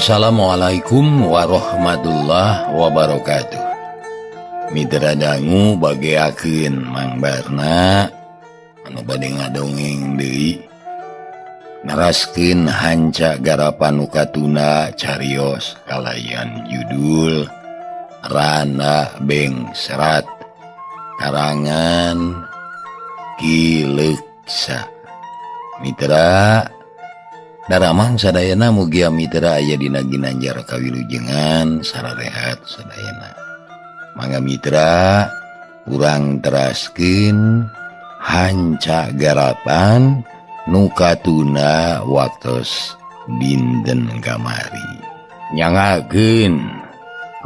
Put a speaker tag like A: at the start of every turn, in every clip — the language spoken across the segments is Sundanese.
A: Assalamualaikum warahmatullahi wabarakatuh. Mitra dangu bageakeun Mang Barna anu bade ngadongeng deui neraskeun hanca garapan nu katuna carios kalayan judul Rana Bengserat karangan Ki Leksa. Mitra daramang sadayana mugia mitra aya dina ginanjar kawilujengan sararehat sadayana. Mangga mitra urang teraskeun hanca garapan nu katuna waktos dinten kamari. Nyangakeun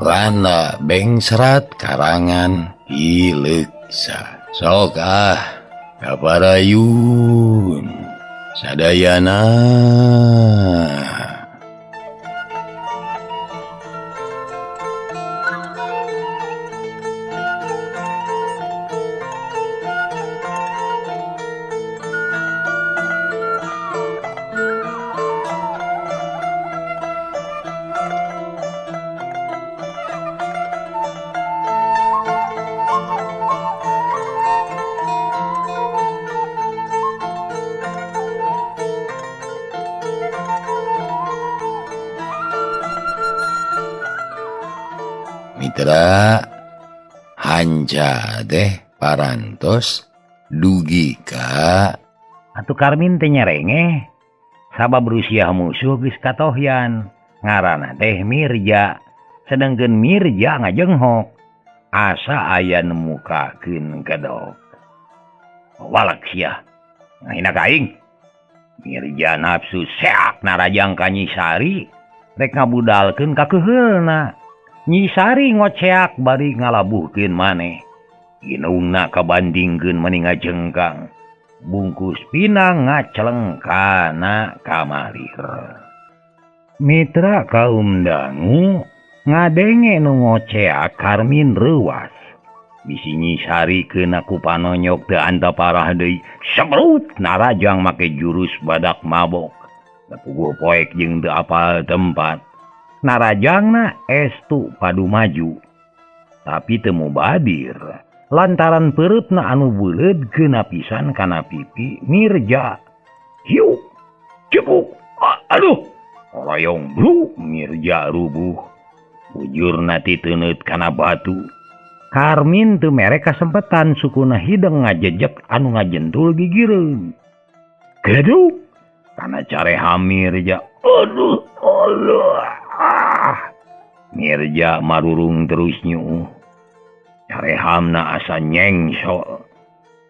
A: Rana Bengserat karangan Ki Leksa. Sok ah kaparayun sadayana. Mitra hanca deh parantos dugi ka
B: atuh Karmin teh nyerengeh sabab Rusia musuh geus katohyan ngaranna teh Mirja sedangkeun Mirja ngajenghok asa aya nemukakeun kedok walak sia ngahina ka aing. Mirja nafsu seak narajang ka Nyi Sari rek ngabudalkeun ka keuheulna. Nyi Sari ngoceak bari ngalabuhkeun maneh. Inungna kabandingkeun mani ngajengkang. Bungkus pinang ngaceleng kana kamalir. Mitra kaum dangu ngadenge nu ngoceak Karmin reuwas. Bisi Nyi Sari keuna ku panonyok teu anta parah deui. Sebrut narajang make jurus badak mabok. Puguh poek jeung teu apal tempat. Narajangna estu padu maju tapi teu mubadir lantaran peureupna anu beuleud keuna pisan kana pipi Mirja. Hiu cepuk aduh royong blu Mirja rubuh bujurna titeuneut kana batu. Karmin teu mere kasempetan sukuna hideung ngajejek anu ngajentul gigireun geduk kana careha Mirja. Aduh Allah. Ah, Mirja marurung terus nyuuh. Carehamna asa nyengsol.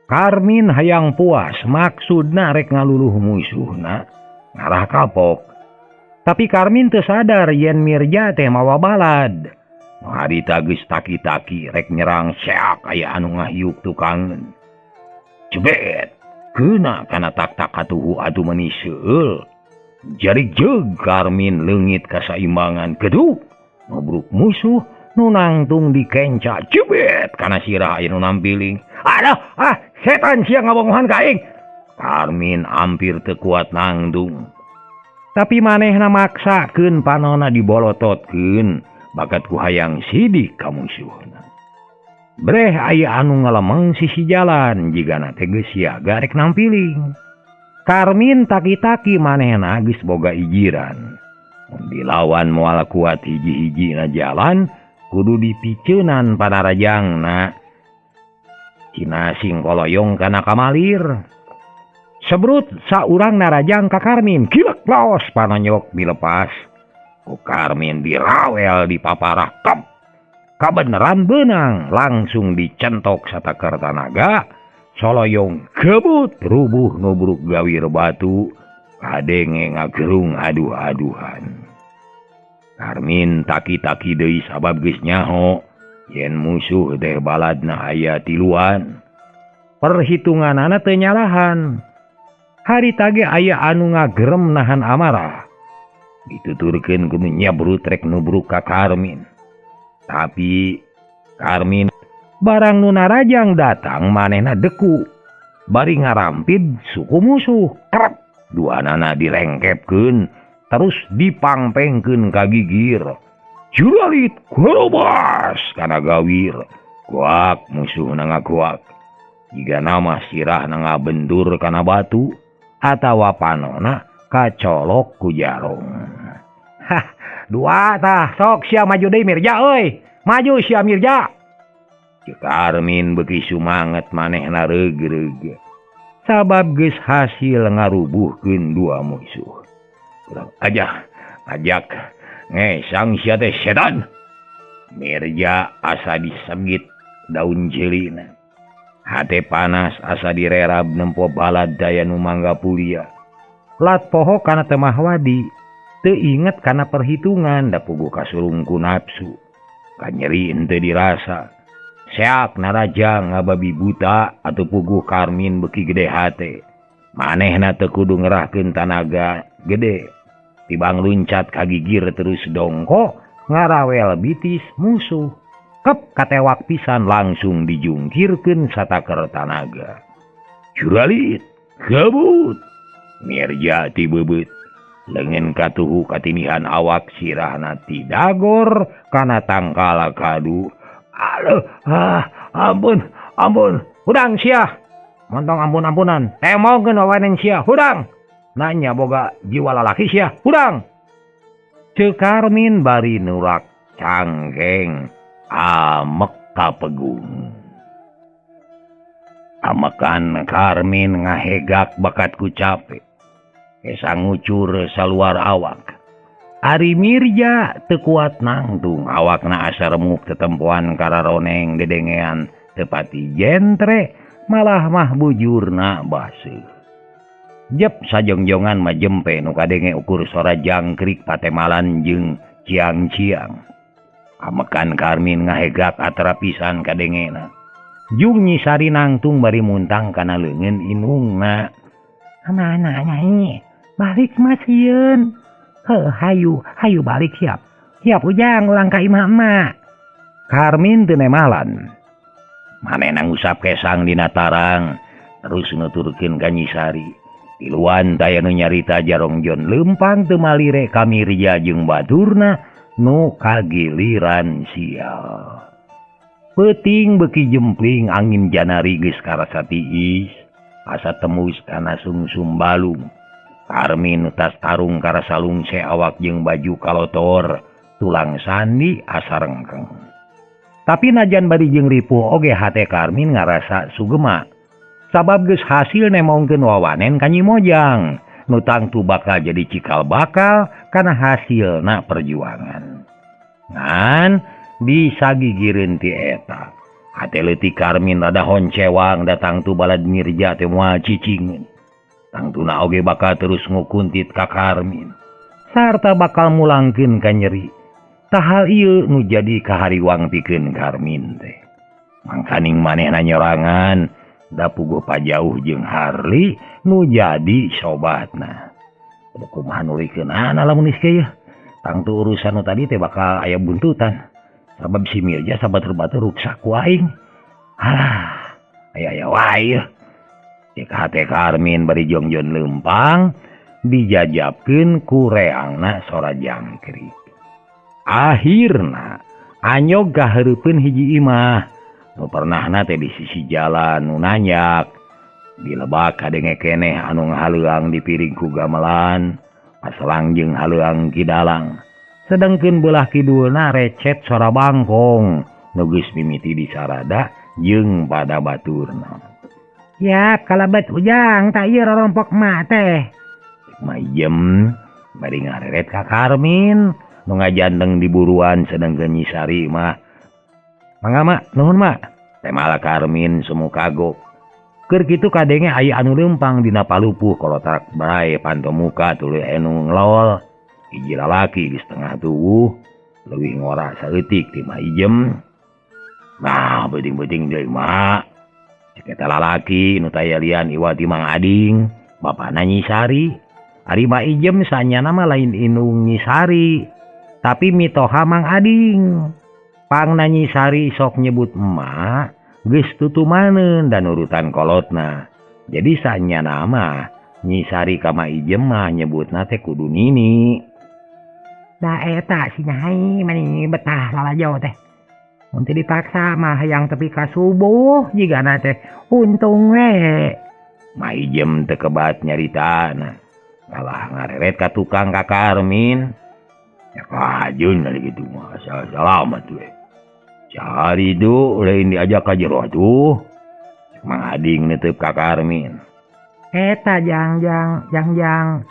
B: Karmin hayang puas maksudna rek ngaluluh musuhna ngarah kapok. Tapi Karmin teu sadar yen Mirja teh mawa balad. Nu harita geus taki-taki rek nyerang seak aya anu ngahiuk tukangeun. Jebet keuna kana tak-tak katuhu atuh meuni seueul. Jari jeug Karmin leungit kasaimbangan geduk ngobruk musuh nu nangtung dikenca jebet kana sirah aya nu nampiling. Aduh ah setan sia ngabongohan ka aing. Karmin hampir teu kuat nangtung. Tapi manehna maksakeun panona dibolototkeun bakat ku hayang sidik ka musuhna. Breh aya anu ngalemeng sisi jalan jigana teh geus siaga rek nampiling. Karmin taki-taki manehna geus boga ijiran. Mun dilawan moal kuat hiji-hijina jalan kudu dipiceunan panarajangna. Cina sing koloyong kana kamalir. Sebrut saurang narajang ka Karmin, kilek laos panonyok dilepas. Ku Karmin dirawel dipaparah kep. Kabeneran beunang langsung dicentok satakar tanaga. Soloyong kebut rubuh nubruk gawir batu kadenge ngagerung aduh-aduhan. Karmin taki-taki deui sabab geus nyaho yen musuh teh baladna aya tiluan. Perhitunganana teu nyalahan. Harita ge aya anu ngagerem nahan amarah. Dituturkeun ku nu nyabrut rek nubruk ka Karmin. Tapi Karmin barang nu narajang datang manehna deku bari ngarampid suku musuh. Krep duanana direngkepkeun Terus dipangpengkeun ka gigir. Juralit gorobas kana gawir. Guak musuhna ngaguak. Jiga nama sirahna ngabentur kana batu atawa panona kacolok ku jarong. Hah, dua tah sok sia maju deui Mirja euy. Maju sia Mirja. Ceuk Karmin beuki sumanget manehna reug-reug. Sabab geus hasil ngarubuhkeun dua musuh. Urang aja ajak ngesang sia teh setan. Mirja asa disegit daun jelina. Hate panas asa direrab nempo balad daya nu mangga pulia. Lat poho kana temah wadi, teu inget kana perhitungan da puguh kasurung ku nafsu. Kanyeri henteu dirasa. Seak narajang ngababi buta atuh puguh Karmin beuki gede hate. Manehna teu kudu ngerahkeun tanaga gede. Tibang luncat ka gigir terus dongko ngarawel bitis musuh. Kep katewak pisan langsung dijungkirkeun sataker tanaga. Juralit, kebut. Mirja ti beubeut. Leungeun katuhu katinihan awak sirahna ti dagor kana tangkala kadu. Aduh, ah, ampun, ampun, hudang sia. Montong ampun-ampunan. Temongkeun wawanen sia, hudang. Nanya boga jiwa lalaki sia, hudang. Ceuk Karmin bari nurak cangkeng amek kapegung. Amekan Karmin ngahegak bakat ku capek. Esa ngucur saluar awak. Ari Mirja teu kuat nangtung, awakna asa remuk tetempoan kararoneng dedengean tepati jentre malah mah bujurna baseuh. Jep sajongjongan mah jempe nu kadenge ukur sora jangkrik patemalan jeung ciang-ciang. Amekan Karmin ngahegak atara pisan kadengena. Jung Nyi Sari nangtung bari muntang kana leungeun inungna.
C: Mana nyai? Balik mah sieun. Heuh, hayu, hayu balik siap. Siap ujang ulang ka imah emak.
B: Karmin teu nemalan. Manehna ngusap kesang dina tarang terus nuturkeun ka Nyi Sari. Tiluan taya nu nyarita jarongjon leumpang teu malire ka Mirja jeung baturna nu kagiliran sial. Peuting beuki jempling angin janari geus karasa tiis, asa tembus kana sungsum balung. Karmin tas tarung karasa lungse awak jeung baju kalotor, tulang sandi asa rengkeng. Tapi najan bari jeung ripuh oge hate Karmin ngarasa sugema. Sabab geus hasil nemongkeun wawanen ka Nyi Mojang, nu tangtu bakal jadi cikal bakal kana hasilna perjuangan. Ngan bisa gigireun ti eta. Hate leutik Karmin rada honcewang datang tu balad Mirja teh moal cicingeun. Tangtuna oge bakal terus ngukuntit ka Karmin. Sarta bakal mulangkeun ka nyeri. Tahal ieu nu jadi kahariwang pikeun Karmin teh. Mangkaning manehna nyorangan da puguh pajauh jeung Harli nu jadi sobatna. Kumaha nulikeunana lamun geus kieu. Tangtu urusan nu tadi teh bakal aya buntutan. Sabab si Mirja sabatur-batur ruksak ku aing. Halah, aya-aya wae. Cek hate Karmin bari jongjon leumpang dijajabkeun ku reangna sora jangkrik. Akhirna anyog kahareupeun hiji imah nu pernahna teh di sisi jalan nu nanyak. Dilebak kadenge keneh anu ngahaleuang dipiring ku gamelan, paselang jeung haleuang kidalang. Sedengkeun belah kidulna recet sora bangkong nu geus mimiti disarada jeung pada baturna.
C: Ya, kalebet ujang tak ieu rorompok emak teh.
B: Ma Ijem bari ngareret ka Karmin nu ngajandeng di buruan sedengkeun Nyi Sari mah. Mangga mak, nuhun mak. Teh malah Karmin semu kagok. Keur kitu kadenge aya anu leumpang dina palupuh kolotak bae panto muka tuluy anu ngelol. Hiji lalaki geus tengah tuwuh leuwih ngora saeutik ti Ma Ijem. Nah, beuting-beuting deui mak. Cek eta lalaki nu taya lian iwa ti Mang Ading, bapana Nyi Sari. Ari Ma Ijem sanyana mah lain indung Nyi Sari, tapi mitoha Mang Ading. Pangna Nyi Sari sok nyebut emak, geus tutumaneun dan urutan kolotna. Jadi sanyana mah Nyi Sari ka Ma Ijem mah nyebutna teh kudu nini.
C: Da eta si Nyai mani betah lalajo teh. Mun teu dipaksa mah hayang tepi ka subuh jigana teh untung we.
B: Ma Ijem teu kebat nyaritana. Kalah ngareret ka tukang ka Karmin. Ya kajun dari gitu mah salamat we. Cari du lain diajak ka jero atuh. Mang Ading netep ka Karmin.
C: Eta jangjang jangjang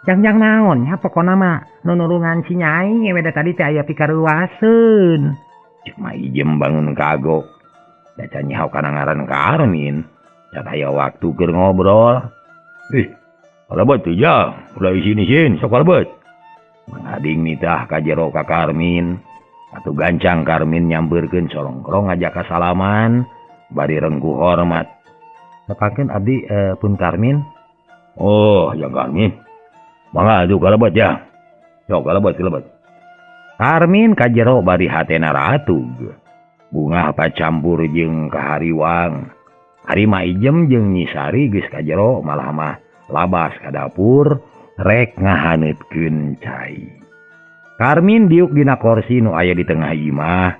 C: jangjang naon nya pokona mah nu nulungan si Nyai we da tadi teh aya pikaruaseun.
B: Cek Ma Ijem bangun kagok. Da can nyaho kana ngaran Karmin. Can aya waktu keur ngobrol. Ih, kalebet teh jang, ulah isin-isin sok kalebet. Mang Ading nitah ka jero ka Karmin. Atuh gancang Karmin nyampeurkeun solongkrong ngajak kasalaman bari rengkuh hormat.
C: Nepangkeun abdi pun Karmin.
B: Oh, ya Karmin. Mangga atuh kalebet ya. Sok kalebet kalebet. Karmin ka jero bari hatena ratug. Bungah pacampur jeung kahariwang. Ari Ma Ijem jeung Nyi Sari geus ka jero malah mah labas ka dapur rek ngahaneutkeun cai. Karmin diuk dina korsi nu aya di tengah imah.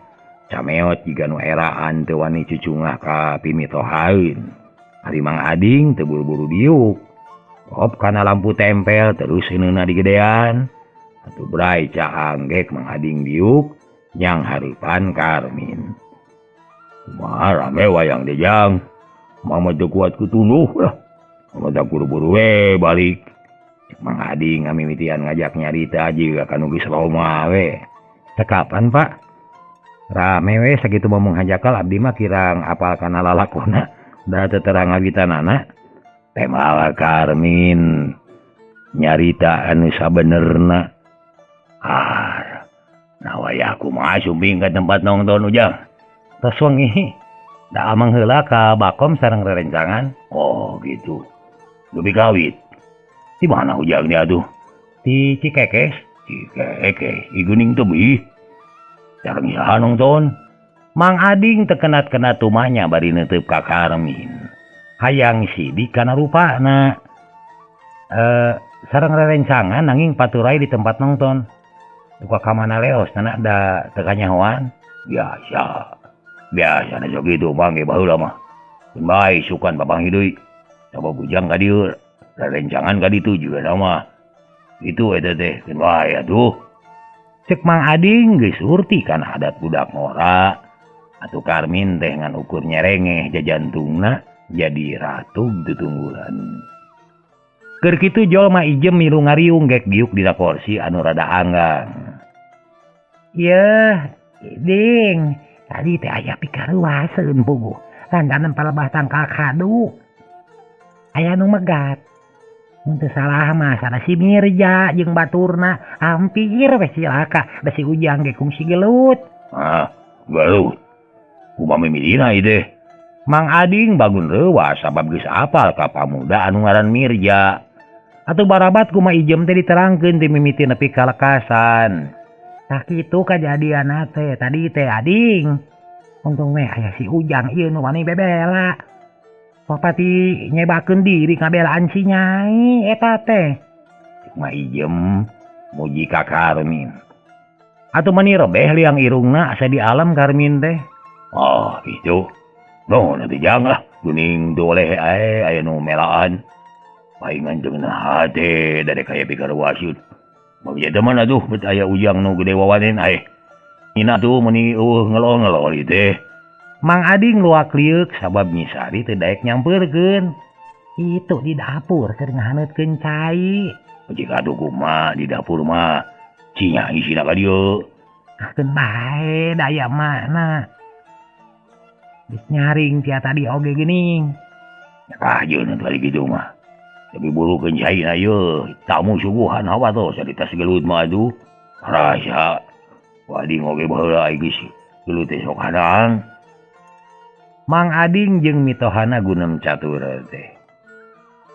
B: Cameot jiga nu eraan teu wani cucungah ka pimitohaeun. Ari Mang Ading teu buru-buru diuk. Op kana lampu tempel terus heuneuna digedean. Atuh bray caang gek Mang Ading diuk nyang hareupan Karmin. Kumaha rame wayang teh jang. Mama teu kuat kutunduh lah. Mama teh buru-buru we balik. Mang Ading ngamimitian ngajak nyarita jiga kanu geus loma we.
C: Tekapan Pak? Rame we sakitu ngomong hajakal abdi mah kirang apal kana lalakona. Da teu terang ngawitanana.
B: Teh malah Karmin nyarita anu sabenerna. Ah, nah wayah kumaha sumping ka tempat nongton ujang.
C: Tos wengi. Da amang heula ka Bakom sareng rerencangan.
B: Oh gitu. Dupi kawit. Di mana ujang dia tuh?
C: Di Cikekes.
B: Cikekes, iguning tebih. Sareng saha nongton?
C: Mang Ading tekenat-kenat tumahnya bari neuteub ka Karmin. Hayang sidik kana rupana. Sareng rerencangan nanging paturai di tempat nonton. Duka ka mana leos nana da teu kanyahoan.
B: Biasa. Biasa na sok kitu mah ge baheula mah. Keun bae sukan papanggih deui. Coba bujang ka dieu, rerencangan ka ditu juga mah. Itu eta teh keun bae atuh.
C: Cek Mang Ading geus hurti kana adat budak ngora. Atuh Karmin teh ngan ukur nyerengeh jajantungna jadi ratu tutunggulan. Keur kitu jol Ma Ijem milu ngariung gek diuk dina kursi anu rada anggang. Yeuh, ding, tadi teh aya pikaruaseun puguh. Landanan palebah tangkal kadu. Aya nu megat. Mun teu salah mah sada si Mirja jeung baturna hampir we cilaka da si Ujang ge kungsi gelut.
B: Ah, gelut. Kumaha mimilina ieu teh? Mang Ading bangun reuwas sabab geus apal ka pamuda anu ngaran Mirja.
C: Atuh barabat ku Ma Ijem teh diterangkeun ti mimiti nepi ka lekasan. Tah kitu kajadianna teh tadi teh Ading. Untung we aya si Ujang ieu nu wani bebela. Papati nyebakeun diri ngabelaan si Nyai eta teh.
B: Ma Ijem muji ka Karmin. Atuh mani rebeh liang irungna asa di alam Karmin teh. Oh gitu. No, nanti jangan lah. Kuning doleh aya nu melaan. Paingan jeung hate dari kaya pikaruaseun. Bagi teman atuh bet aya Ujang nu gede wawanen ae. Ina tuh meni ngelo-ngelo teh.
C: Mang Ading luak lieuk sabab Nyi Sari teu daek nyampeurkeun. Itu di dapur keur ngahaneutkeun cai.
B: Jika atuh kumaha di dapur mah cinya isina ka dieu.
C: Ah keun bae da aya mana. Geus nyaring tia tadi oge geuning.
B: Ah jeung tadi kitu mah. Tapi buru keun caina ieu, tamu suguhan hawa tuh saditas gelut mah atuh. Rasa Wading oge baheula geus gelut teh sok hanang.
C: Mang Ading jeung mitohana gunem catur teh.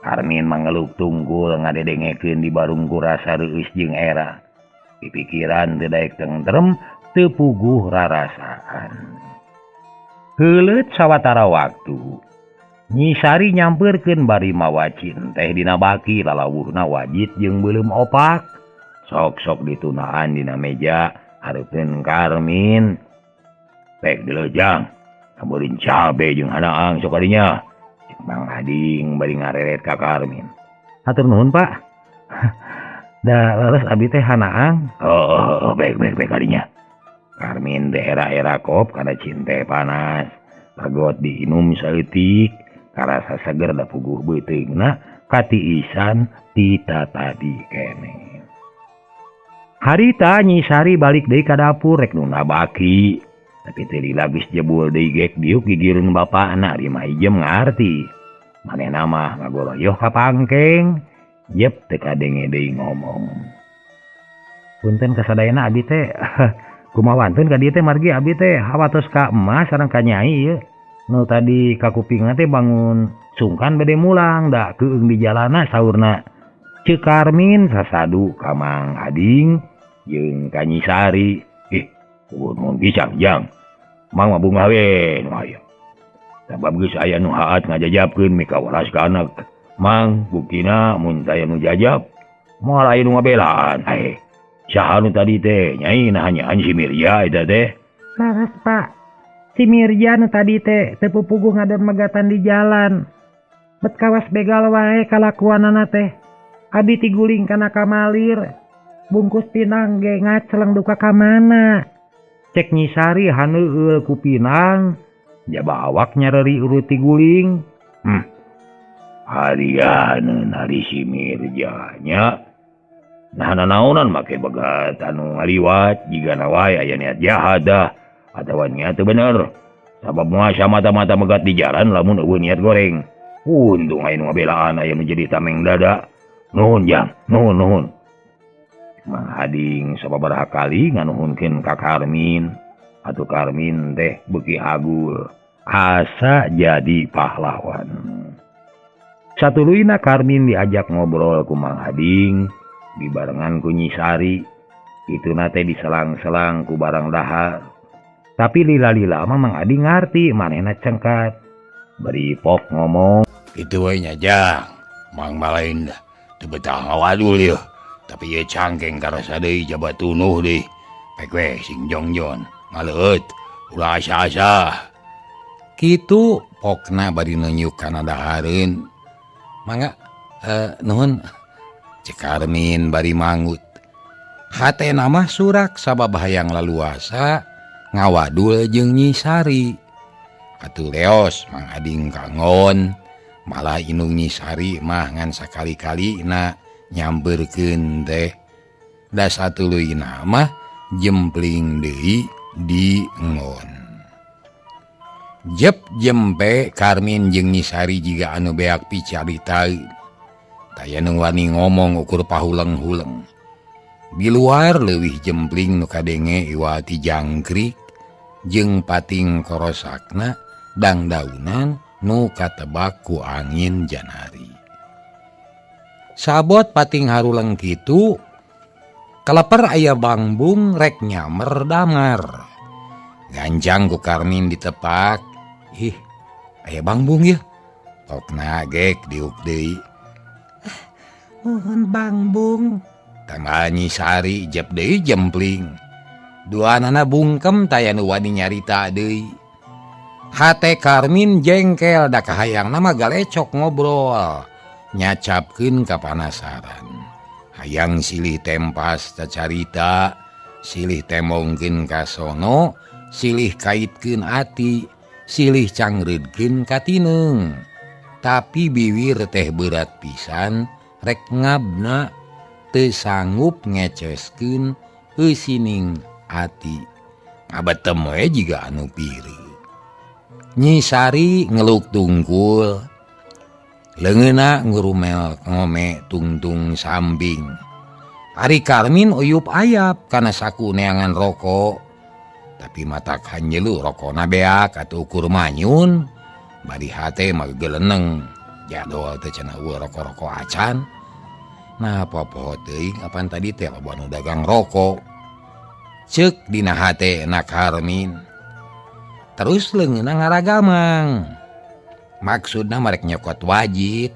C: Karmin mangeluk tunggul ngadedengekeun di barung kurasa reueus jeung era. Pipikiran teu daek tentrem, teu puguh rarasaan. Heuleut sawatara waktu.
B: Nyi Sari nyampeurkeun bari mawa cinteh dina baki lalawuhna wajit jeung beuleum opak. Sok-sok ditunaan dina meja hareupeun Karmin. Pek dilejang, tamburin cabe jeung hanaang sok kadinya. Cek Mang Ading bari ngareret ka Karmin. Hatur nuhun, Pak. Da leres abi teh hanaang. Oh, baik baik baik kadinya. Karmin teh era-era kop kana cinte panas. Ragot diinum saeutik. Karasa seger da puguh beuteungna katiisan tita tadi kene. Harita Nyi Sari balik deui ka dapur rek nuna baki. Tapi teu lila geus jebul deui gek diuk gigireun bapana ari mah ijem ngarti. Manehna mah ngagoroyoh ka pangkeng, jep teu kadenge deui ngomong. Punten kasadayana abi teh kumaha wantun ka dieu teh margi abi teh hawatos ka emas sareng ka nyai ieu. Nu tadi kakupingna teh bangun sungkan bade mulang da keung di jalana saurna. Ceuk Karmin sasadu ka Mang Ading jeung ka Nyi Sari. Ih, nuhun pisan jang. Mang mah bungah we nu aya. Sabab geus aya nu haat ngajajabkeun mikawaras ka anak. Mang buktina mun taya nu jajab moal aya nu ngabelaan. Ae, saha nu tadi teh nyai nah nyaan si Mirja eta teh.
C: Leres, Pak. Si Mirja nu tadi teh teu pupuguh ngadon megatan di jalan. Bet kawas begal wae kalakuanana teh. Abi tiguling kana kamalir. Bungkus pinang ge ngaceleng duka ka mana.
B: Cek Nyi Sari haneueul ku pinang, jaba awak nyareri urut tiguling. Harianeun ari si Mirja nya. Nah nanaonan make begat anu ngaliwat jigana wae aya niat jahat dah. Atawa niat teu bener. Sabab moal mata-mata megat di jalan lamun eueuh niat goreng. Untung aya nu ngabelaan aya nu jadi tameng dada. Nuhun jang, nuhun nuhun. Mang Ading sababaraha kali nganuhunkeun ka Karmin. Atuh Karmin teh beuki agul, asa jadi pahlawan. Satuluyna Karmin diajak ngobrol ku Mang Ading dibarengan ku Nyi Sari. Ituna teh diselang-selang ku barang dahar. Tapi lila-lila mah Mang Ading ngarti manehna cengkat. Bari pok ngomong,
A: "Kitu we nya jang, Mang malain dah teu betah ngawadul yeuh. Tapi ieu cangkeng karasa deui jaba tunuh deui. Pek we sing jongjon, ngaleueut, ulah asa-asa." Kitu pokna bari nunjuk kana dahareun. Mangga nuhun. Cek Karmin bari manggut. Hatena mah surak sabab hayang laluasa ngawadul jeung Nyi Sari. Atuh leos Mang Ading kangon, malah indung Nyi Sari mah ngan sakali-kalina nyampeurkeun teh. Da satuluyna mah jempling deui di ngon. Jep jempe Karmin jeung Nyi Sari jiga anu beak picaritaeun. Taya nu wani ngomong ukur pahuleng-huleng. Di luar leuwih jempling nu kadenge iwati jangkrik jeung pating korosakna dangdaunan nu katebak ku angin janari. Sabot pating haruleng kitu kaleper aya bangbung rek nyamer damar. Ganjang ku Karmin ditepak. Ih, aya bangbung yeuh. Tokna gek diuk deui.
C: Nuhun bangbung.
A: Tambah Nyi Sari jep deui jempling. Duanana bungkem taya nu wani nyarita deui. Hate Karmin jengkel da kahayangna mah galecok ngobrol, nyacapkeun kapanasaran. Hayang silih tempas cacarita, silih temongkeun ka sono, silih kaitkeun ati, silih cangreudkeun ka tineung. Tapi biwir teh berat pisan rek ngabna teu sanggup ngeceskeun eusining ati. Ngabetem we jiga anu pireut. Nyi Sari ngeluk tungkul, leungeunna ngurumel ngome tungtung sambing. Ari Karmin uyup ayap kana saku neangan rokok. Tapi matak hanjelu rokona beak atuh ukur manyun. Bari hate mah geleneng, jadol teh cenah eueuh rokok-rokok acan. Nah popoho teuing apan tadi teh loba nu dagang rokok. Ceuk dina hate na Karmin. Terus leungeunna ngaragamang. Maksudna marek nyokot wajit.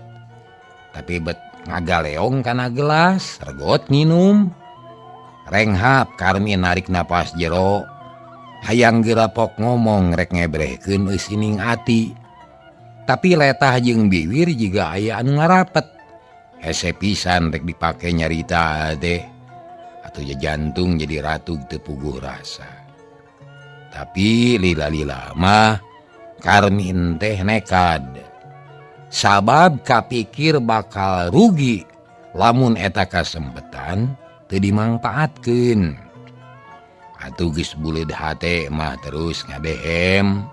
A: Tapi bet ngagaleong kana gelas, regot nginum. Renghap Karmin narik napas jero. Hayang gerapok ngomong rek ngebrehkeun eusining ati. Tapi letah jeung biwir jiga aya anu ngarapet. Hese pisan rek dipake nyarita teh. Atuh jantung jadi ratug teu puguh rasa. Tapi lila-lila mah Karmin teh nekad. Sabab kapikir bakal rugi lamun eta kasempetan teu dimangpaatkeun. Atuh geus buleud hate mah terus ngadehem.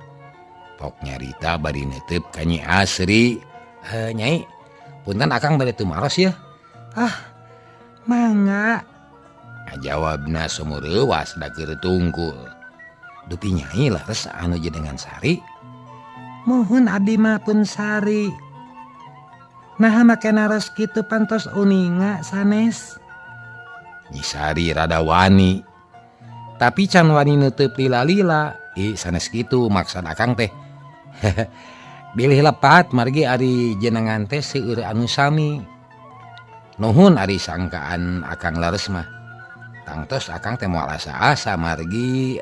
A: Pok nyarita bari neuteup ka Nyi Asri. Nyai, punten akang bade tumaros ya.
C: Ah, mangga.
A: Jawabna sumureuwas da keur tungkul. Dupi Nyai leres anu jenengan Sari.
C: Muhun abdi mah pun Sari. Naha make naros kitu pantos uninga sanes.
A: Nyi Sari rada wani. Tapi can wani neuteub lila-lila. Ih sanes kitu maksad akang teh. Bilih lepat margi ari jenengan teh seueur anu sami. Nuhun ari sangkaan akang leres mah. Tangtos akang teh moal asa-asa margi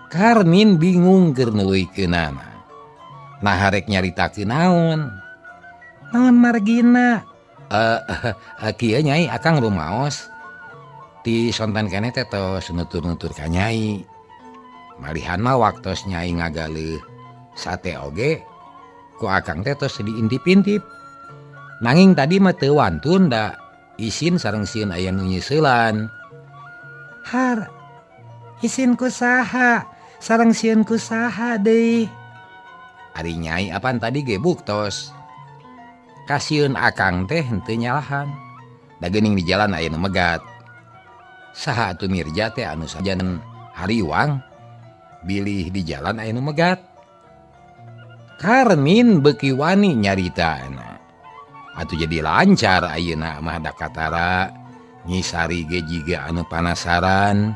A: Karmin bingung keur nuluykeunana. Nah harek nyaritakeun naon?
C: Naon margina?
A: Kieu Nyai akang rumaos ti sonten keneh teh tos nutur-nutur ka Nyai. Malihan mah waktos Nyai ngagaleuh sate oge ku akang teh tos diintip-intip. Nanging tadi mah teu wantun da isin sareng sieun aya nu nyeuselan.
C: Har isin ku saha sareng sieun ku saha deui.
A: Ari Nyai apan tadi ge buktos. Kasieun akang teh henteu nyalahan. Da geuning di jalan aya nu megat. Saha atuh Mirja teh anu sajan hariwang bilih di jalan aya nu megat. Karmin beuki wani nyaritana. Atuh jadi lancar ayeuna mah da katara Nyi Sari ge jiga anu panasaran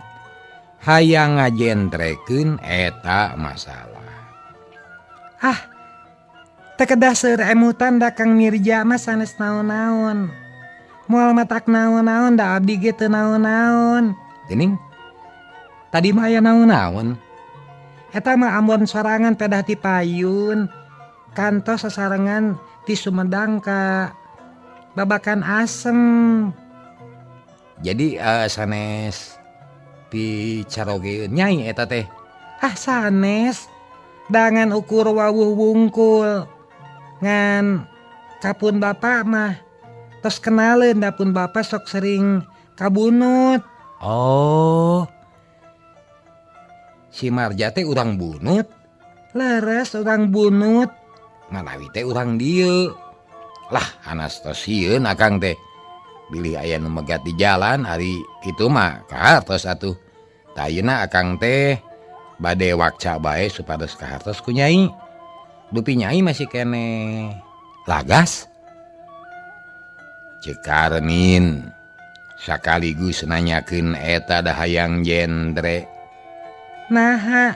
A: hayang ngajentrekeun eta masalah.
C: Ah, teu kedah seueur emutan da Kang Mirja mah sanes naon-naon. Moal matak naon-naon da abdi ge teu naon-naon.
A: Geuning tadi mah aya naon-naon.
C: Eta mah ambon sorangan pedah ti payun kantos sasarengan ti Sumedang ka Babakan Asem.
A: Jadi sanes picarogeun Nyai eta teh.
C: Ah sanes dangan ukur wawuh wungkul ngan kapun bapak mah tos kenaleun da pun bapak sok sering kabunut.
A: Oh. Si Marja teh urang bunut.
C: Leres urang bunut.
A: Manawi teh urang dieu. Lah anas tos sieun akang teh. Bilih aya nu megat di jalan ari kitu mah kahartos atuh. Tah ayeuna akang teh bade wakca bae supados kahartos ku Nyai. Dupi Nyai masih keneh lagas. Ceuk Karmin sakaligus nanyakeun eta da hayang jendre.
C: Naha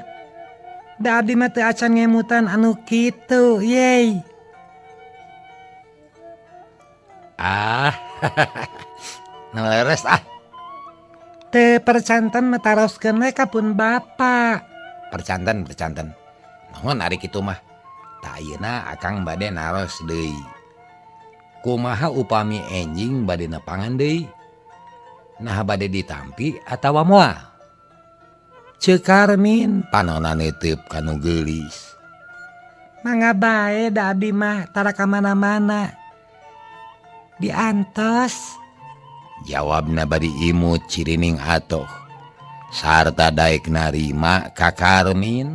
C: da abdi mah teu acan ngemutan anu kitu yey.
A: Ah, leres ah.
C: Teu percanten mah taroskeun we ka pun bapa.
A: Percanten. Nuhun ari kitu mah. Tah ayeuna akang bade naros deui. Kumaha upami enjing bade nepangan deui? Nah bade ditampi atawa moal? Ceuk Karmin panona neuteub ka nu geulis.
C: Mangga bae da abdi mah tara ka mana-mana. Diantos.
A: Jawabna bari imut cirining atoh. Sarta daek narima ka Karmin.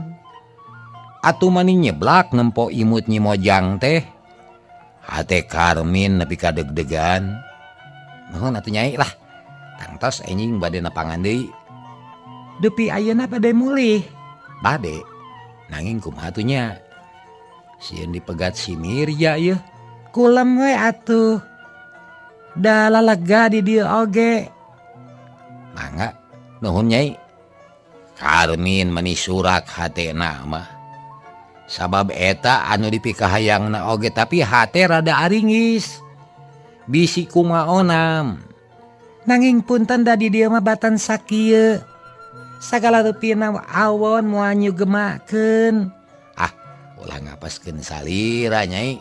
A: Atuh mani nyeblak nempo imut Nyi Mojang teh. Hate Karmin nepi ka deg-degan. Nuhun atuh Nyai lah. Tangtos enjing bade nepangan deui.
C: Dupi ayeuna bade mulih.
A: Bade. Nanging kumaha atuh nya? Sieun dipegat si Mirja yeuh.
C: Kulem we atuh. Da lalega di dieu oge.
A: Mangga nuhun Nyai. Karmin meni surak hatena mah. Sabab eta anu dipikahayangna oge tapi hate rada aringis. Bisi kumaha onam.
C: Nanging punten da di dieu mah batan sakieu. Sagala rupina awon moal nyugemakeun.
A: Ah, ulah ngapaskeun salira Nyai.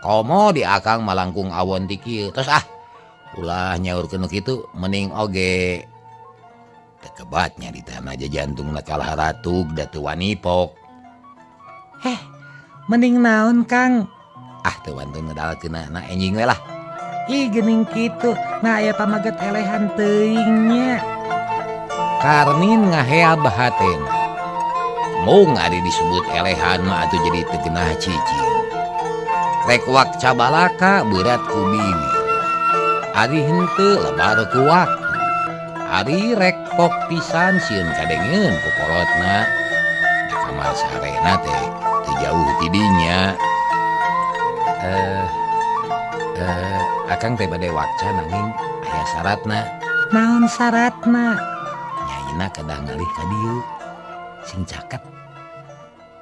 A: Komo di akang malangkung awon ti kieu. Tos ah, ulah nyaurkeun nu kitu mending oge. Tekebatnya di tanah aja jantung kalah ratug da teu wanipok.
C: Heh, mending naon Kang?
A: Ah, teu wantun ngedalkeun na enjing we lah.
C: Ih, geuning kitu, nah aya pamaget elehan teuing nya.
A: Karmin ngaheab hatena. Mung ari disebut elehan mah atuh jadi teu genah cicing. Rek wak cabalaka berat ku bibir. Ari henteu lebar ku waktu. Ari rek pok pisan sieun kadengeun ku kolotna. Di kamar sarena teh teu jauh ti dinya. Akang teh bade wakca nanging aya syaratna.
C: Naon syaratna?
A: Nyaina kedah ngalih ka dieu. Sing caket.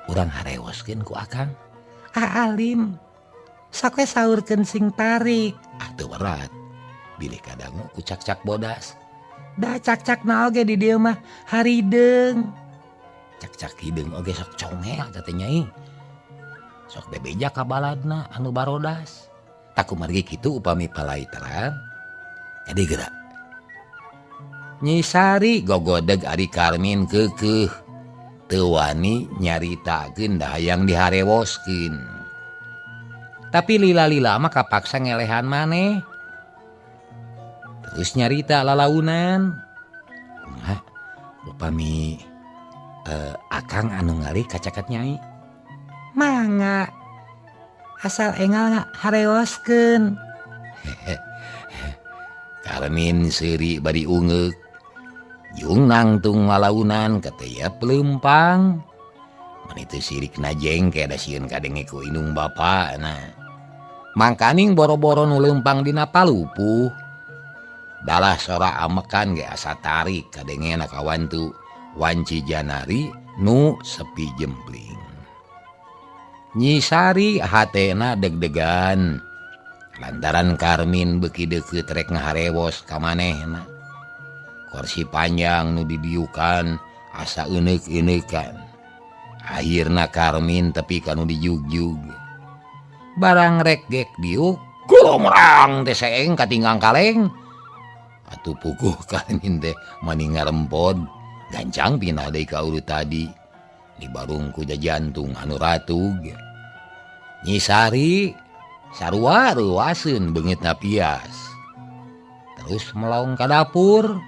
A: Urang harewoskeun ku akang.
C: Ah alim. Sakwe saurkeun sing tarik.
A: Ah teu berat. Bilih kadangu ku cak-cak bodas.
C: Da cak-cak na oge di dieu mah harideung.
A: Cak-cak hideung oge sok congel teh Nyai. Sok bebeja ka baladna anu barodas. Tak kumargi kitu upami palai terang. Jadi gerak. Nyi Sari gogodeg ari Karmin keukeuh. Teu wani nyaritakeun da hayang diharewoskeun. Tapi lila-lila mah kapaksa ngelehan maneh. Terus nyarita lalaunan. Kumaha upami akang anu ngalih kacaket Nyai?
C: Mangga. Asal engal harewoskeun.
A: Karmin seuri bari ungeuk. Jung nangtung lalaunan kateyep leumpang. Mani teu sirikna jengke da sieun kadenge ku indung bapana. Mangkaning boro-boro nu leumpang dina palupuh. Dalah sora amekan ge asa tarik kadengena kawantu wanci janari nu sepi jempling. Nyi Sari hatena deg-degan lantaran Karmin beuki deukeut rek ngaharewos ka manehna. Kursi panjang nu didiukan asa euneuk-eueukan. Akhirna Karmin tepi ka nu dijugjug. Barang rek gek diuk, kulomrang teh seeng katinggang kaleng. Atuh puguh Karmin teh mani ngarempod, gancang pindah deui ka urut tadi. Di barung ku jantung anu ratug. Nyi Sari sarua reuaseun beungeutna pias. Terus melong ka dapur.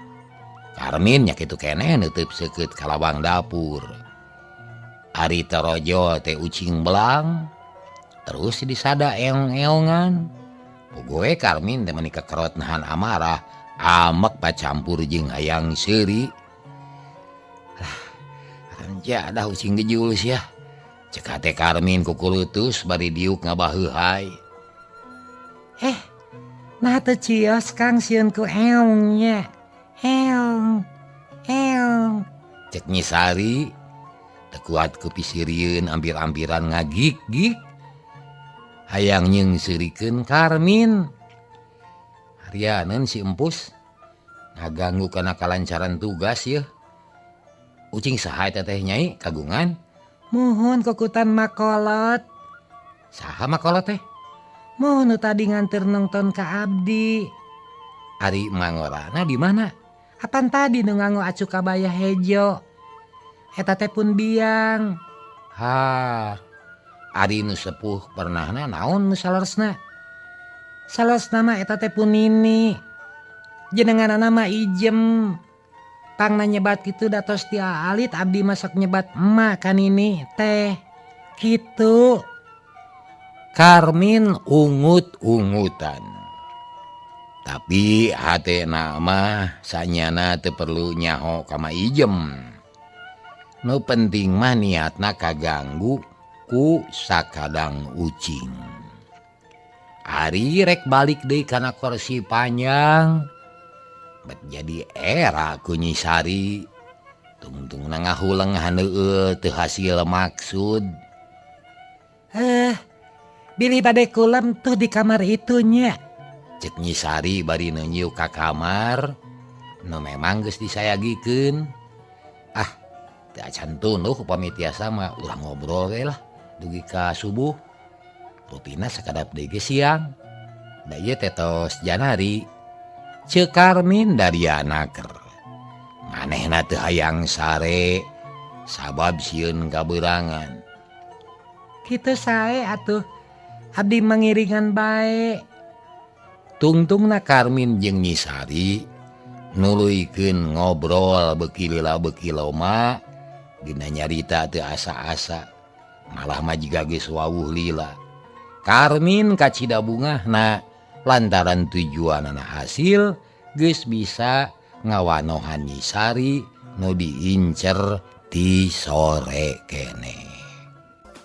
A: Karmin nya kitu keneh neuteub seukeut ka lawang dapur. Ari torojo teh ucing belang. Terus disada eong-eongan. Puguh Karmin teh mani kekerot nahan amarah, amek pacampur jeung hayang seuri. Lah, dah ucing gejul sia. Cek hate Karmin kukulutus bari diuk ngabaheuhai.
C: Nah teu cios Kang sieun ku eongnya. Eong. Eong.
A: Cek Nyi Sari teu kuat ku pisirieun ampir-ampiran ngagik-gik. Hayang nyeungseurikeun Karmin. Harianeun si empus ngaganggu kana kalancaran tugas yeuh. Ucing saha eta teh Nyai kagungan?
C: Muhun kukutan makolot.
A: Saha makolot teh?
C: Muhun nu tadi nganter nonton ka abdi.
A: Ari mangorana di mana?
C: Apan tadi nu nganggo acu kabaya hejo. Eta teh pun biang.
A: Ha. Ari nu sepuh pernahna naon nu saleresna?
C: Saleresna mah eta teh pun nini. Jenenganana mah Ijem. Pangna nyebat kitu datos ti alit abdi masak nyebat emak kan ini teh. Kitu.
A: Karmin ungut-ungutan. Tapi hatena mah sanyana teu perlu nyaho ka Ma Ijem. Nu penting mah niatna kaganggu ku sakadang ucing. Ari rek balik deui kana kursi panjang. Bet jadi era ku Nyi Sari. Tungtungna ngahuleng haneueul teu hasil maksud. Bilih bade kulem tuh di kamar itu nya. Cek Nyi Sari bari nunjuk ka kamar nu memang geus disayagikeun. Ah, teu acan tunduh upami tiasa mah urang ngobrol we lah dugi ka subuh. Rutina sakadap deui ge siang. Da ieu teh tos janari. Ceuk Karmin dariana ker. Manehna teu hayang sare sabab sieun kabeurangan. Kitu sae atuh. Abdi mangiringan bae. Tungtungna Karmin jeung Nyi Sari nuluykeun ngobrol beuki lila beuki loma dina nyarita teu asa-asa malah mah jiga geus wawuh lila. Karmin kacida bungahna lantaran tujuanana hasil geus bisa ngawanohan Nyi Sari nu diincer ti sore keneh.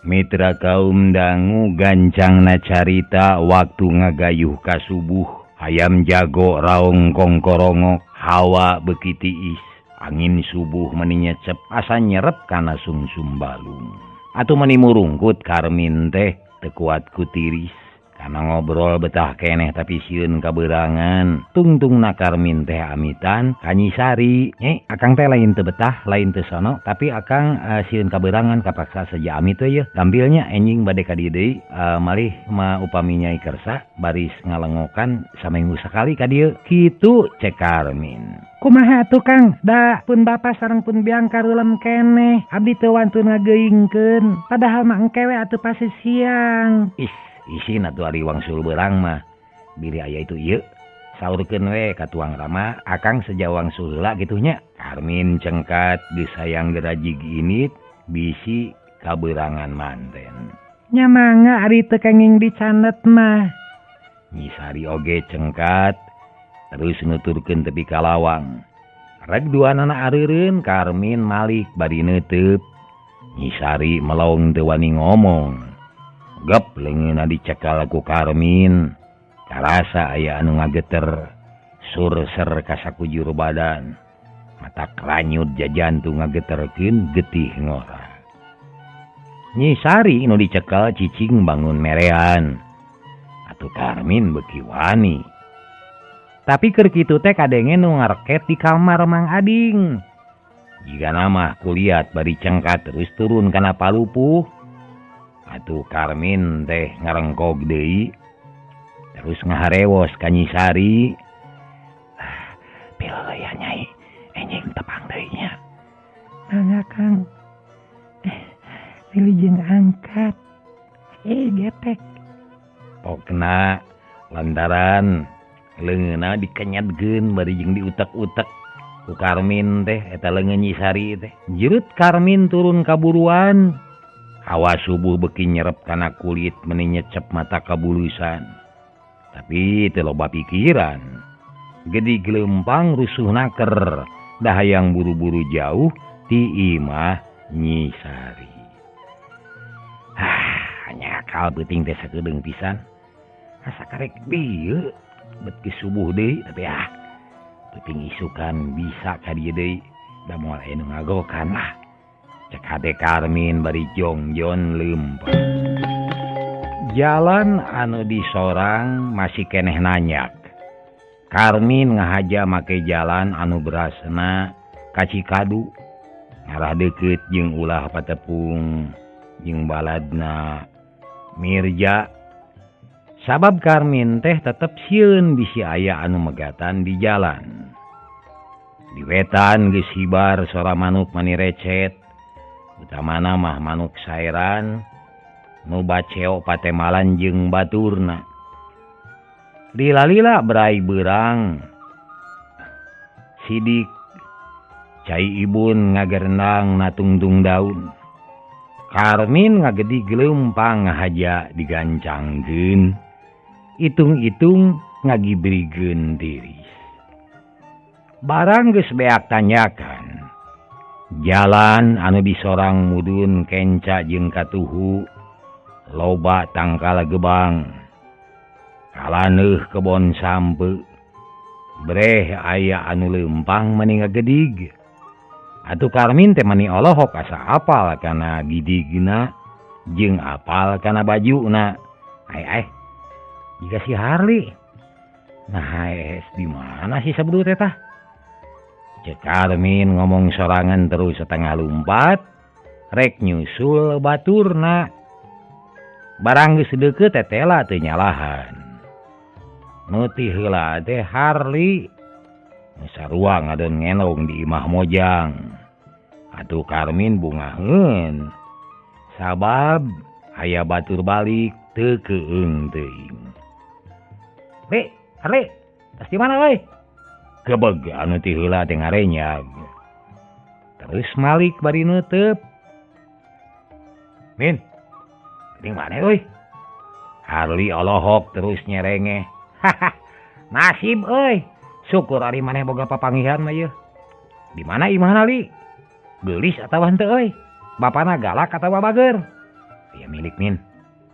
B: Mitra kaum dangu gancangna carita waktu ngagayuh ka subuh hayam jago raong kongkorongok hawa beuki tiis angin subuh meni nyecep asa nyerep kana sungsum balung atuh meni murungkut Karmin teh teu kuat ku tiris kana ngobrol betah keneh tapi sieun kabeurangan. Tungtungna Karmin teh amitan ka Nyi Sari. Akang teh lain teu betah lain teu sono tapi akang sieun kabeurangan kapaksa saja amit we yeuh. Gampilnya enjing bade ka dieu deui malih mah upami Nyai kersa baris ngalengokan saminggu sakali ka dieu. Kitu cek Karmin.
C: Kumaha atuh Kang? Da pun bapa sareng pun biang karulem keneh. Abdi teu wantun ngageuingkeun. Padahal mah engke we atuh pasti siang.
B: Ih, isin atuh ari wangsul beurang mah. Bilih aya itu ieu. Saurkeun we ka tuang Rama, akang seja wangsul heula kitu nya. Karmin cengkat geus hayang gerajig init bisi kabeurangan manten.
C: Nya mangga ari teu kenging dicandet mah.
B: Nyi Sari oge cengkat terus nuturkeun tepi ka lawang. Rek duanana areureun Karmin malik bari neuteub. Nyi Sari melong teu wani ngomong. Gep leungeunna dicekal ku Karmin. Karasa aya anu ngageter surser ka sakujur badan. Mata kranyut jajantung ngageterkeun getih ngora. Nyi Sari nu dicekal cicing bangun merean. Atuh Karmin beuki wani. Tapi keur kitu teh kadenge nu ngareket di kamar Mang Ading. Jigana mah kuliat bari cengkat terus turun kana palupuh. Atuh Karmin teh ngarengkog deui terus ngaharewos ka Nyi Sari.
C: Pileuh Nyai, enjing tepang deui nya. Mangga Kang. Wilujeng angkat. Getek.
B: Pokna lantaran leungeunna dikenyatkeun bari jeung diutek-utek ku Karmin teh eta leungeun Nyi Sari teh. Jeut Karmin turun ka buruan. Hawa subuh beuki nyerep kana kulit meni nyecep mata kabulusan. Tapi teu loba pikiran. Gedi gelempang rusuh naker da hayang buru-buru jauh ti imah Nyi Sari. Ah, nyakal peuting teh sakedeung pisan. Asa karek bieu bet ke subuh deui tapi ah peuting isukan bisa ka dieu deui da moal aya nu ngagokan lah. Cek hate Karmin bari jongjon leumpang. Jalan anu disorang masih keneh nanyak. Karmin ngahaja make jalan anu berasna ka Cikadu. Ngarah deukeut jeung ulah patepung jeung baladna Mirja. Sabab Karmin teh tetep sieun bisi aya anu megatan di jalan. Di wetan geus hibar sora manuk mani recet. Utamana mah manuk saeran nu baceo patemalan jeung baturna. Lila-lila berai beurang sidik cai ibun ngagerendang natungtung daun. Karmin ngagedi gelempang ngahaja digancangkeun. Itung-itung ngagibrigkeun tiris. Barang geus beak tanyakan. Jalan anu disorang mudun kenca jeung katuhu loba tangkal gebang. Kalaneuh kebon sampe. Breh aya anu leumpang meni ngagedig.
A: Atuh Karmin teh mani olohok asa apal kana gidigna jeung apal kana bajuna. Ai ai jika si Harley. Nah, di mana sih sebelum teh tah? Cek Karmin ngomong sorangan terus setengah lumpat rek nyusul baturna. Barang geus deukeut tetela teu nyalahan. Nu ti heula teh Harley nu sarua ngadon ngenong di imah Mojang. Atuh Karmin bungaheun. Sabab aya batur balik teu keung teuing. Li, Harley, tas di mana euy? Gebeg anu ti heula teh ngarenyag. Terus malik bari neuteup. Min, di mana euy? Harley olohok terus nyerengeh. Haha, nasib euy. Syukur ari maneh boga papanggihan mah yeuh. Di mana imahna Li? Geulis atawa henteu euy? Bapana galak atawa bager? Aya milik Min.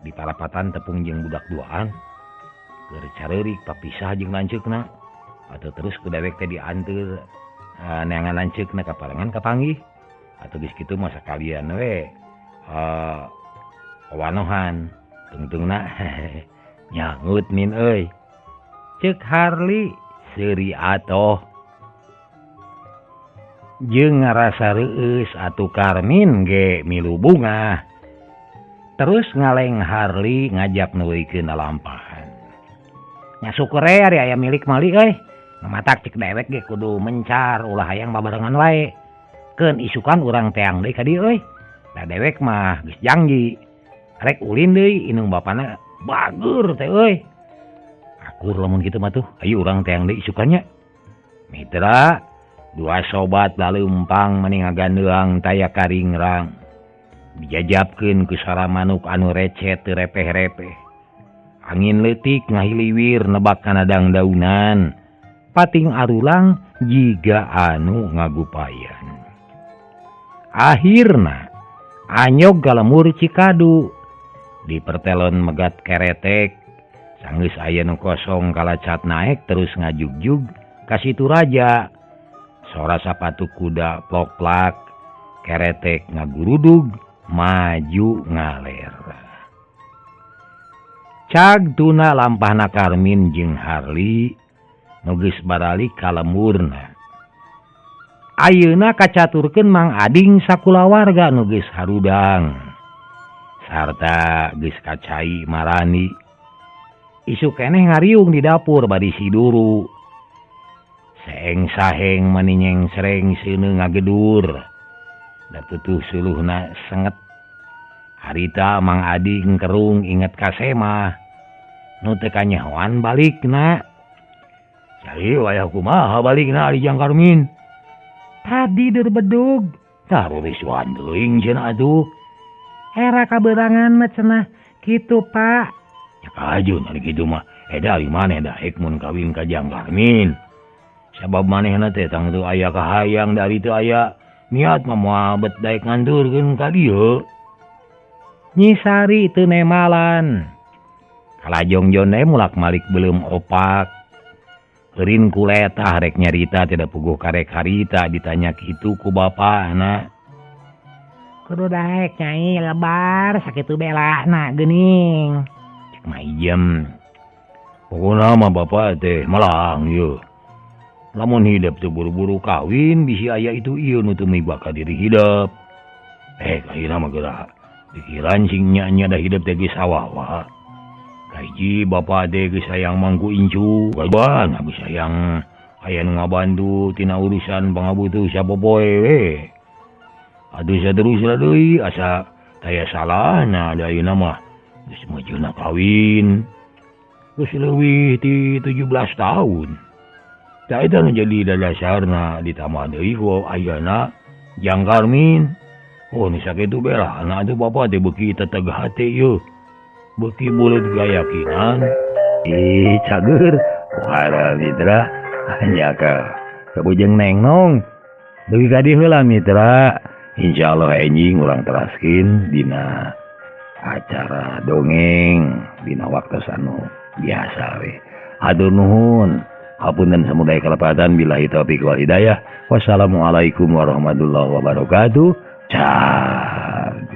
A: Di parapatan tepung jeung budak duaan. Keur careurik papisah jeung lanceukna. Atau terus ku dewek teh dianteur neangan lanceukna ka parangan kapanggih. Atau geus kitu mah sakalian we wanohan tungtungna nyangut Min euy. Ceuk Harley seuri atoh. Jeung ngarasa reueus atuh Karmin ge milu bungah. Terus ngaleng Harley ngajak nuluykeun lampahan. Nya syukur we ari aya milik mali euy. Matak cek dewek ge kudu mencar ulah hayang babarengan wae. Keun isukan urang teang deui ka dieu euy. Da dewek mah geus janji. Rek ulin deui inung bapana bager teh euy. Akur lamun kitu mah tuh, ayo urang teang deui isukannya. Mitra, dua sobat laleumpang mani ngagandeang taya karingrang. Dijajabkeun ku sora manuk anu recet teu repeh-repeh. Angin leutik ngahiliwir nebak kana dangdaunan. Pating arulang jiga anu ngagupayan. Akhirna anyog galemur Cikadu. Di pertelon megat keretek. Sanggeus aya nu kosong kalacat naek terus ngajugjug ka situ raja. Sora sapatu kuda plok-plak, keretek ngagurudug maju ngaler. Cag tuna lampahna Karmin jeung Harley nu geus baralik ka lemurna. Ayeuna kacaturkeun Mang Ading sakulawarga nu geus harudang sarta geus kacai marani. Isuk keneh ngariung di dapur bari siduru. Seeng saheng mani nyengsreng seuneu ngagedur. Da tutuh suluhna senget. Harita Mang Ading kerung inget ka semah. Nu teu kanyahoan balikna. Cai wayah kumaha balikna ari Jang Karmin? Tadi deur bedug. Tah rurisuan teuing cenah atuh. Era kaberangan mah cenah kitu Pak. Ya kajun ari kitu mah. Eda ari maneh daek mun kawin ka Jang Karmin. Sabab manehna teh tangtu aya kahayang dari teu aya niat mah moal bet daek ngandurkeun ka dieu. Nyi Sari teu nemalan. Kalajongjon teh mulak-malik beuleum opak. Eureun kuletah rek nyarita tidak puguh karek harita ditanya kitu ku bapana. Kudu daek nyai lebar sakitu belana geuning. Cek mah ijem. Pokona mah bapa teh melang yeuh. Lamun hidep teu buru-buru kawin bisi aya itu ieu nu teu mibaka diri hidep. Ayeuna mah geura pikiran sing nya-nya da hidep teh geus sawawa. Kahiji bapa teh geus hayang mangku incu, kaban geus hayang aya nu ngabantu tina urusan pangabutuh sapopoe we. Aduh saterusna deui asa taya salahna da ayeuna mah geus meujeuhna kawin. Geus leuwih ti 17 tahun. Tah eta nu jadi dadasarna ditambah deui ku ayana Jang Karmin. Oh nu sakitu belana atuh bapa teh beuki teteg hate yeuh. Beuki buleut gayakinan.
B: Ih cager, wara mitra hanya ka kabujeng nengnong. Dugi ka dieu heula mitra. Insyaallah enjing urang teraskeun dina acara dongeng dina waktos anu biasa we. Hatur nuhun. Hapunten samudaya kalepatan, billahi taufiq wal hidayah. Wassalamualaikum warahmatullahi wabarakatuh. Cag.